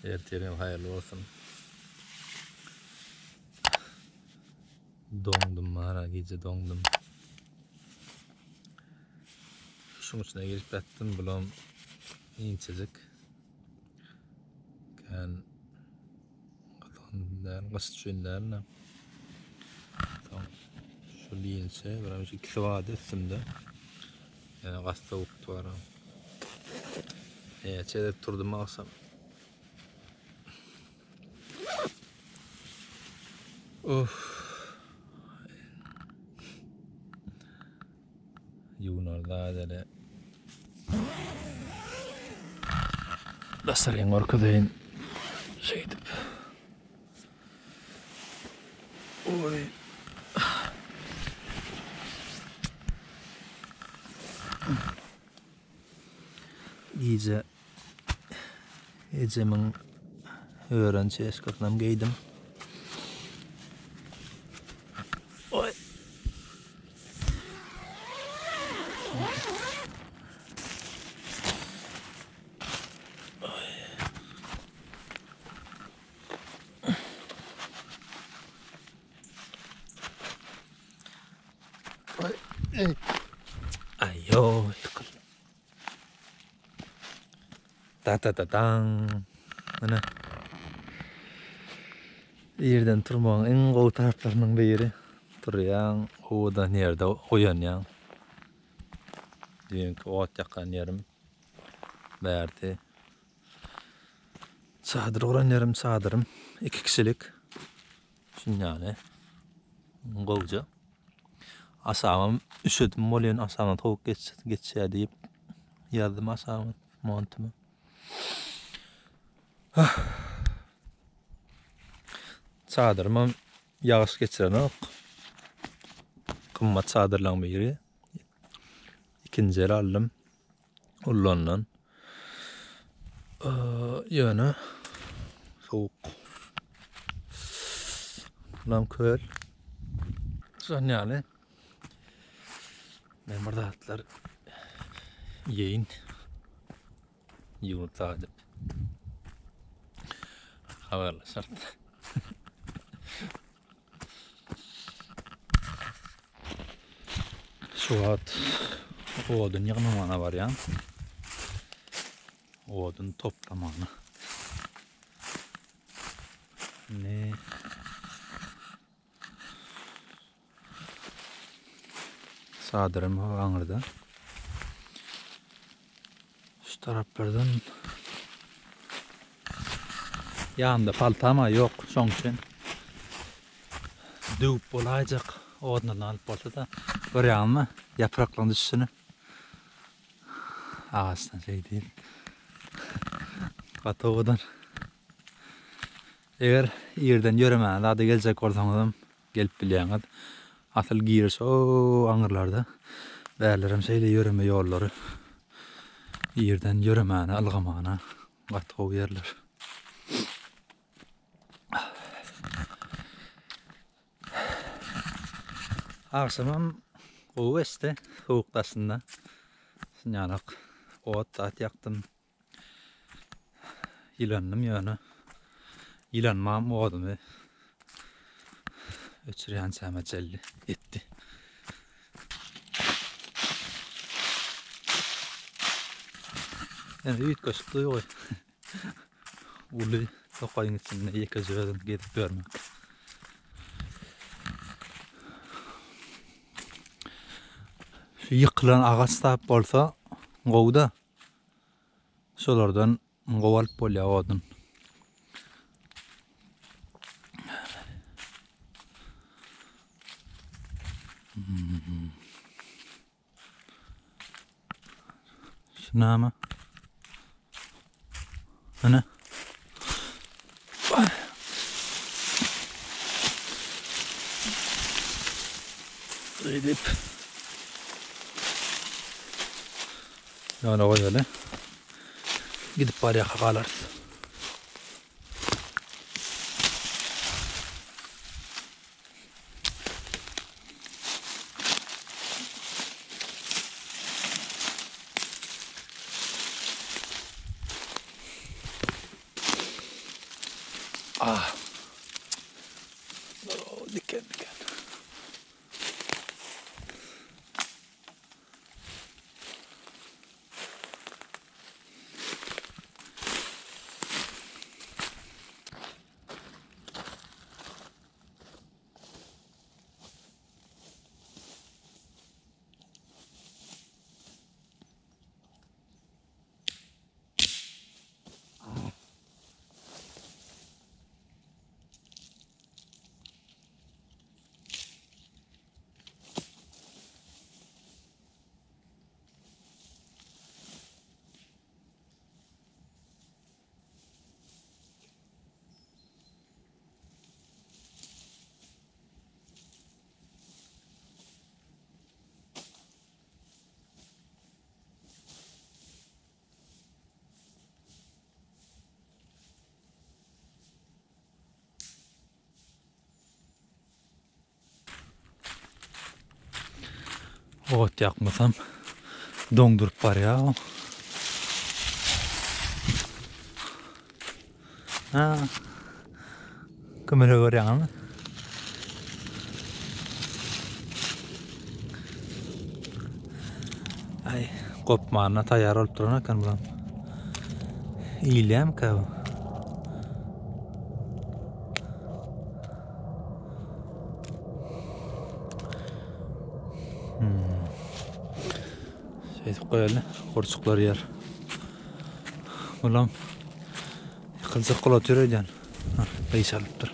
Ertiriňiz haýyrly bolsun. Doňdum mara gije doňdum. Şuň içine girip ýatdym, bulam inçejik. Kän gyzgyn däl, gyş üçin däl-de. Soň şu inçe, biram şu ikisi bardy üstümde. Ýöne gaty sowukdy baram. Näçe gezek turdum agşam. Of. Ýuwunar zat ele. Daşaryň görkezeýin. Şeýdip. Oý. Gije ejemiň ören çeşkasynam geýdim. Oý. Aýo, ýykyldym. Da da da daň. Ine. Irden turmagyň iň gowy taraplarynyň biri. Turýaň, owadan ýerde oýanýaň. Düýnki ot ýakan ýerim bärde. Çadyr guran ýerim çadyrym. Iki kişilik. Şunýaly. Gowja. Aşagam üşedim bolýan aşagdan sowuk geçýär diýip ýazdym aşagyma montumy. Çadyrymam ýagyş geçirenok. Gymmat çadyrlaryň biri. Ikinji el aldym. Ullandan. Ýöne sowuk. Bulam köl. Şon ýaly. Men bir zatlar ýeýin. Ýuwup sadyp. Habarlaşarys. Şu wagt odun ýygnamana barýan. Odun toplamana. Ne? Çadyrym aňyrda. Şu taraplardan ýanymda paltam-a ýok, şoň üçin döwüp bolaýjak odundan alyp bolsa-da, görýäňizmi ýapraklaryň düşüşini? Agaçdan şeý diýip. Gaty owadan. Eger irden ýöremäne zada geljek bolsaňyzam gelip bilýäňiz. Asyl giriş o aňyrlarda. Bärlerem şeýle ýöreme ýollary. Irden ýöremäne, ylgamana gaty gowy ýerler. Agşamam gowy geçdi sowuk daşynda. Şunýalak ot zat ýakdym. Ýylandym ýöne. Ýylanmam odumy öçürýänçäme çelli ýetdi. Ýöne üýtgeşik duýgy. Uly tokaýyň içinde ýekeje özüň gezip ýörmek. Şu ýykylan agaç tap bolsa gowy-da. Şolardan gowy alyp bolýar odun. Şu näme? Ine. Edip. Ýöne goýaly. Gidip barýaka galarys. Ah. Diken diken. Ot ýakmasam doňduryp barýar. Ha. Kömele görýäňizmi? Ay, gopmanyna taýýar bolup duran eken bulam. Iýilýärmikä bu? Hmm. Şeýdip goýaly, gurçuklar ýer. Bulam ýykyljak bolup otyr öýdýän. Gyşalypdyr.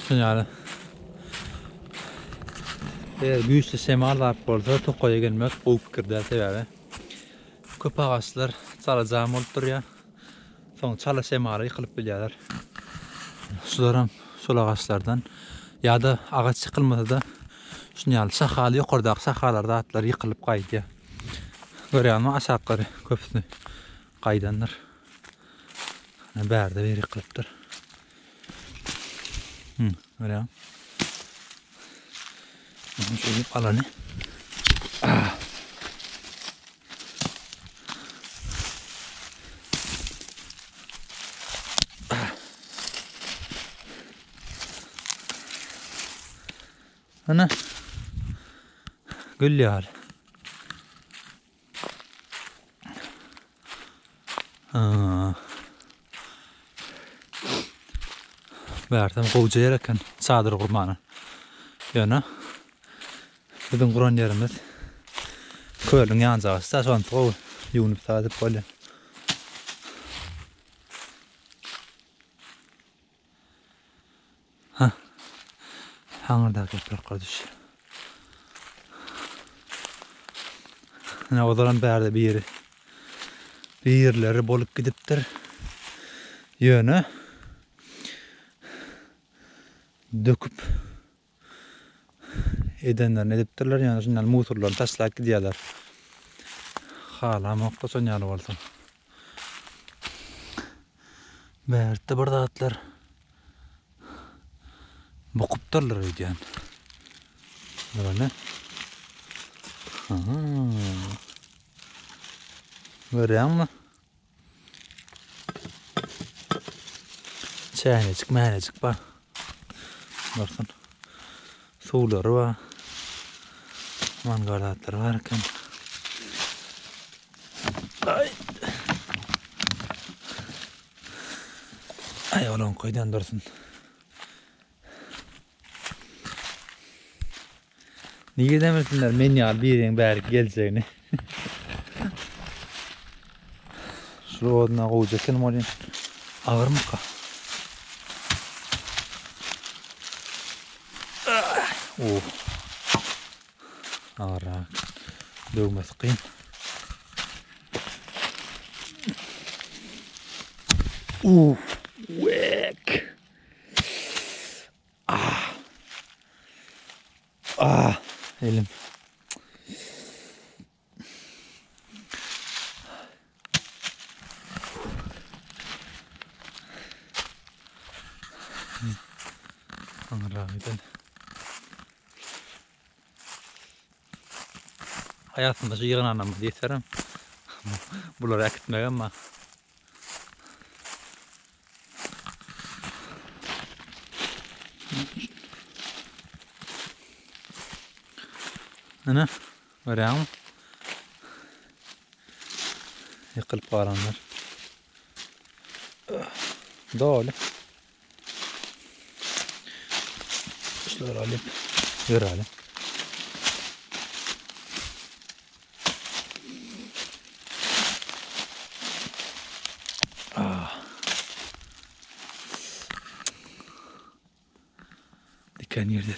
Şuny ýaly. Eger güýçli şemal zat bolsa tokaýa gelmek gowy pikir däl sebäbi köp agaçlar çala jam bolup durýar. Soň çala şemala ýykylyp bilýärler. Şularam şol agaçlardan ýa-da agaç ýykylmasa-da şuny ýaly şahaly ýokardaky şahalar zatlar ýykylyp gaýdýar. Görýäňmi aşaklary köpüsini gaýdandyr. Bärde bir ýykylypdyr. Hı, görýäň. Şeýdip alany. Ah. Ana. Gül ýaly. Bärsem gowja ýer eken çadyr gurmana. Ýöne biziň guran ýerimiz kölüň ýanjagysy-da şonysy gowy. Ýuwnup sadyp bolýar. Hah. Aňyrdaky ýapraklar düşýär. Ine ozalam bärde biri birleri bolup gidipdir. Ýöne döküp edenlerini edipdirler. Ýöne şundan musurlaryny taşlap gidýärler. Halamok-da şon ýaly bolsa. Bärde bir zatlar bukupdyrlar öýdýän. Görene. Görýäňmi? Çäýnejik, mänejik bar. Dursun. Suwlary bar. Mangal zatlary bar eken. Ay. Ay olan koydan dursun. Nireden bilsinler men ýaly biriniň bärik geljegini. Şu oduna gowja eken bolýan. Agyrmyka? Oh. Agyrrak. Döwmesi kyn. Uf, wek. Ah. Ah, elim. Aňyrrak giden. Aý aslynda şu ýygnanamyz ýeterem. Bulary äkitmegem bar. Ine, görýäňmi? Ýykylyp galanlar. Doly. Şulary alyp ýöräli. Ah. Diken ýerde.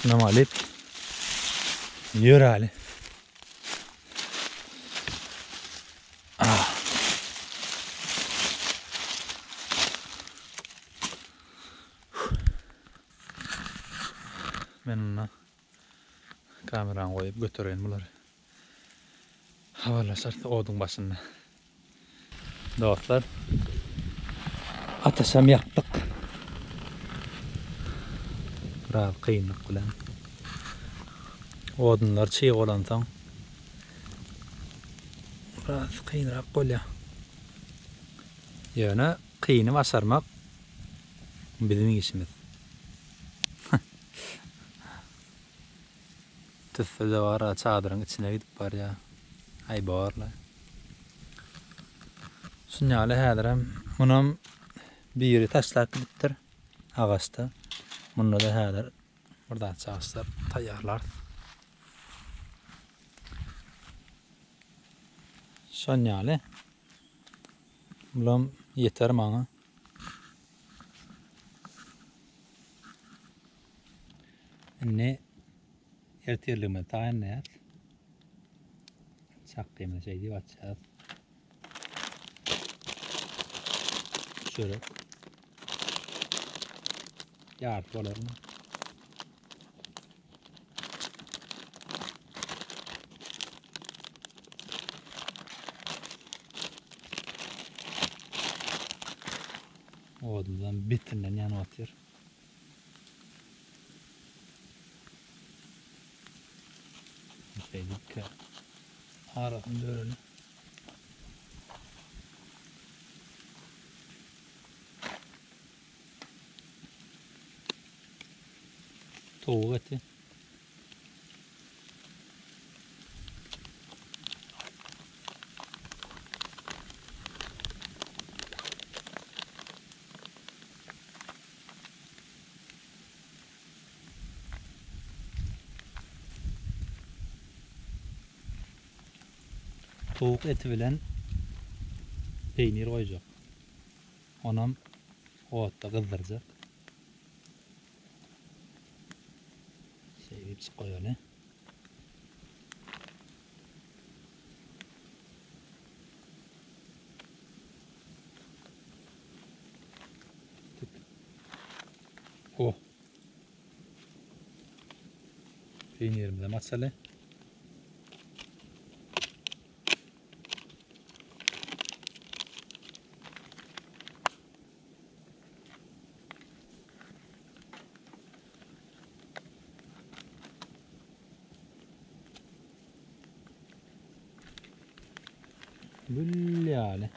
Şunam alyp ýöräli. Ah. Men onda kamerany goýup götereýin bulary. Habarlaşarys oduň başynda. Dostlar, ataşam ýakdyk. Biraz kynlyk bilen. Odunlar çyg bolansoň biraz kynrak bolýar. Ýöne kyny başarmak biziň işimiz. Tüsse-de bar-a, çadyryň içine gidip barýar. Aý, bor-la. Şun ýaly häzirem munam biri taşlap gidipdir agaçda. Munda-da häzir bir zat çaşdyryp taýýarlarys. Şon ýaly. Bulam ýeter maňa. Indi ertirligimizi taýynlaýas. Çakgymyzy şeý diýip açýas. Çörek. Ýarty bolarmy? Odumyzam betinden ýanyp otyr. Şeýdip ki arasyny böleli. Towuk eti. Towuk eti bilen peýnir goýjak. Onam otda gyzdyrjak. Şeýdip goýaly. Oh. Peýnirimizi açaly. Gül ýaly.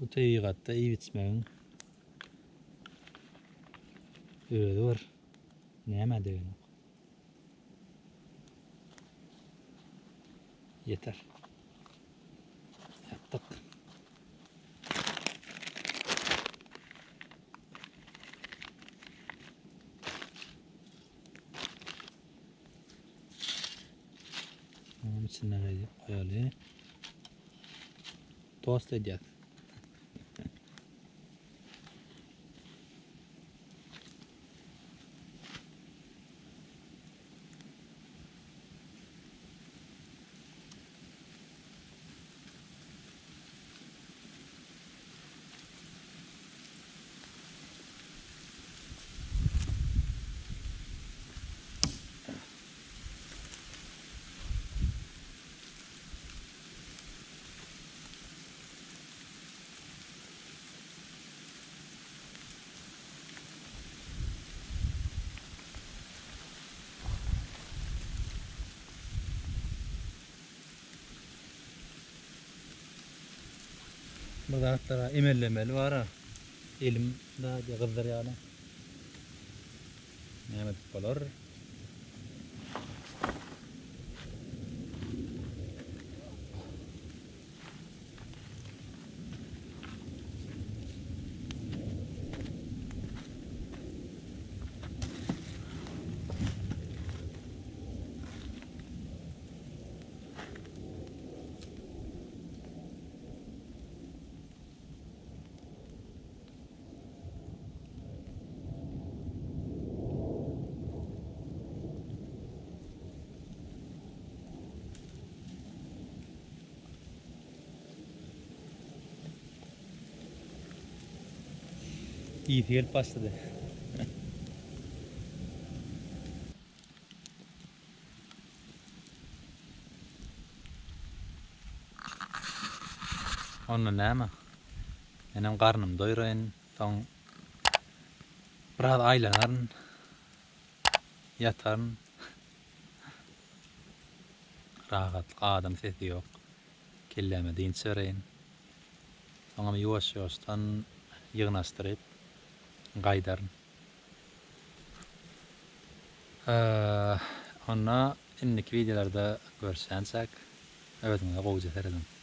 Bu tebigatda iýip içmegiň özi bir nämä degenok. Ýeter. Ýapdyk. Onuň içine goýaly. Tost edýär. Bir zatlara emellemeli bara. Elim zady gyzdyrýar. Näme edip bolar? Iýsi gelip başlady. Onda näme? Menem garnymy doýraýyn, soň biraz aýlanaryn, ýataryn. Rahatlyk, adam sesi ýok. Kelläme dynç bereýin. Soňam ýuwaş-ýuwaşdan ýygnaşdyryp gaýdaryn. Onda indiki wideolarda görüşýänçäk, özüňize gowuja serediň.